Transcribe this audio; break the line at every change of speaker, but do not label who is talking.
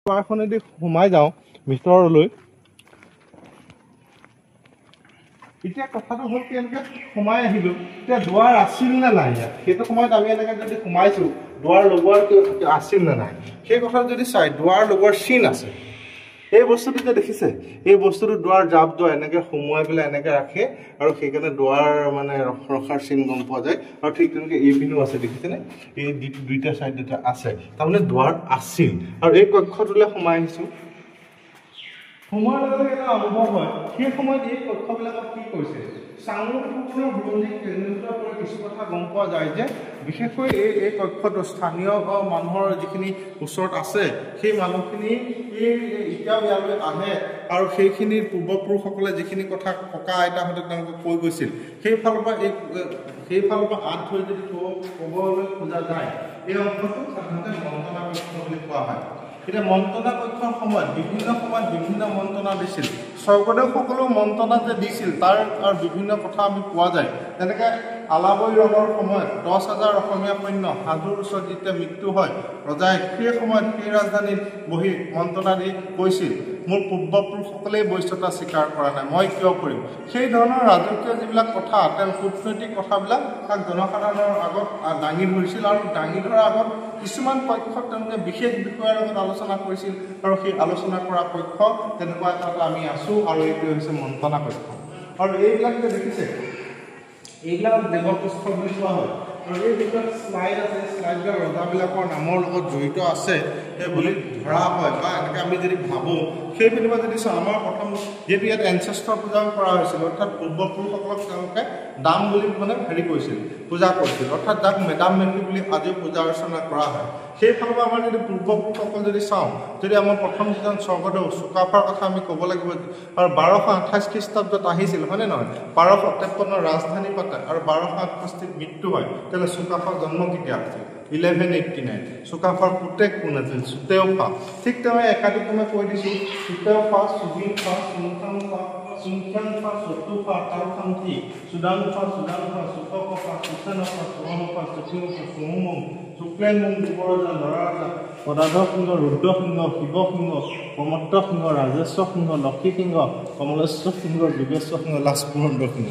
দুৱাৰখনেদি সোমাই যাওঁ ভিতৰলৈ। এতিয়া কথাটো হ'ল কি, এনেকৈ সোমাই আহিলোঁ, এতিয়া দুৱাৰ আছিল নে নাই ইয়াত? সেইটো সময়ত আমি এনেকৈ যদি সোমাইছোঁ, দুৱাৰ লগোৱাৰ আছিল নে নাই সেই কথাটো যদি চাই, দুৱাৰ লগোৱাৰ চিন আছে। এই বস্তুটো যে দেখিছে, এই বস্তুটো দুৱাৰ জাপ দুৱাৰ এনেকৈ সোমোৱাই পেলাই এনেকৈ ৰাখে আৰু সেইকাৰণে দুৱাৰ মানে ৰখাৰ চিন গম পোৱা যায়। আৰু ঠিক তেনেকৈ এই পিনেও আছে, দেখিছেনে? এই দুইটা চাইডতে আছে, তাৰমানে দুৱাৰ আছিল। আৰু এই কক্ষটোলৈ সোমাই আহিছোঁ। সোমোৱাৰ লগে লগে এটা অনুভৱ হয়, সেই সময়ত এই কক্ষবিলাকত কি কৰিছে, চাংলুং ফুকনৰ বুৰঞ্জী কেন্দ্ৰ কৰি কিছু কথা গম পোৱা যায় যে বিশেষকৈ এই কক্ষটো স্থানীয় মানুহৰ যিখিনি ওচৰত আছে সেই মানুহখিনি এই এতিয়াও ইয়ালৈ আহে আৰু সেইখিনি পূৰ্বপুৰুষসকলে যিখিনি কথা ককা আইতাহঁতে তেওঁলোকে কৈ গৈছিল সেইফালৰ পৰা সেইফালৰ পৰা আঁত ধৰি যদি ক'বলৈ খোজা যায়, এই অংশটো সাধাৰণতে মন্ত্ৰণা কক্ষ বুলি কোৱা হয়। এতিয়া মন্ত্ৰণা কক্ষৰ সময়ত বিভিন্ন সময়ত বিভিন্ন মন্ত্ৰণা দিছিল। স্বৰ্গদেউসকলেও মন্ত্ৰণা যে দিছিল তাৰ আৰু বিভিন্ন কথা আমি পোৱা যায়। যেনেকৈ আলাবৈ ৰণৰ সময়ত 10,000 অসমীয়া সৈন্য হাজোৰ ওচৰত যেতিয়া মৃত্যু হয়, ৰজাই সেই সময়ত সেই ৰাজধানীত বহি মন্ত্ৰণা দি কৈছিল, মোৰ পূৰ্বপুৰুষসকলেই বৈশ্যতা স্বীকাৰ কৰা নাই, মই কিয় কৰিম? সেই ধৰণৰ ৰাজকীয় যিবিলাক কথা, তেওঁ কূটনৈতিক কথাবিলাক তাক জনসাধাৰণৰ আগত দাঙি ধৰিছিল। আৰু দাঙি ধৰাৰ আগত কিছুমান পক্ষত তেওঁলোকে বিশেষ বিষয়ৰ লগত আলোচনা কৰিছিল আৰু সেই আলোচনা কৰা পক্ষ তেনেকুৱা এটাত আমি আছোঁ আৰু এইটোৱে হৈছে মন্ত্ৰণা কক্ষ। আৰু এইবিলাক যে দেখিছে, এইবিলাক দেৱপুষ্প বুলি কোৱা হয়। আৰু এই যিবিলাক শ্লাইড আছে, শ্লাইডবিলাক ৰজাবিলাকৰ নামৰ লগত জড়িত আছে বুলি ধৰা হয় বা এনেকৈ আমি যদি ভাবোঁ, সেই পিনৰ পৰা যদি চাওঁ, আমাৰ প্ৰথম যিহেতু ইয়াত এনচেষ্টাৰ পূজাও কৰা হৈছিল, অৰ্থাৎ পূৰ্বপুৰুষসকলক তেওঁলোকে দাম বুলি মানে হেৰি কৰিছিল, পূজা কৰিছিল, অৰ্থাৎ যাক মেডাম মেফি বুলি আজিও পূজা অৰ্চনা কৰা হয়। সেই ফালৰ পৰা আমাৰ যদি পূৰ্বপুৰুষসকল যদি চাওঁ, যদি আমাৰ প্ৰথম যিজন স্বৰ্গদেউ চুকাফাৰ কথা আমি ক'ব লাগিব, আৰু 1228 খ্ৰীষ্টাব্দত আহিছিল, হয়নে নহয়? 1253 ৰাজধানী পাতে আৰু 1268 মৃত্যু হয়। তেতিয়াহ'লে চুকাফাৰ জন্ম কেতিয়া হৈছিল? 1189। চুকাফাৰ পুতেক কোন আছিল? চুতেওফা। ঠিক তেওঁ একাদিক্ৰমে কৈ দিছোঁ, চুতেওফা, চুবিনফা, চুংখাংফা, চুংখ্যাংফা, চতুফা, তাওখাংথি, চুদাংফা, চুদাংফা, চুককফা, চুচেনফা, চুহনফা, চুফিংফা, চুহুমুং, চুক্লেংমুং, যুৱৰজা, নৰাৰজা, পদাধৰ সিংহ, ৰুদ্ৰসিংহ, শিৱসিংহ, প্ৰমত্ত সিংহ, ৰাজেশ্বৰ সিংহ, লক্ষী সিংহ, কমলেশ্বৰ সিংহ, যোগেশ্বৰ সিংহ, লাষ্ট পুৰন্দৰ সিংহ।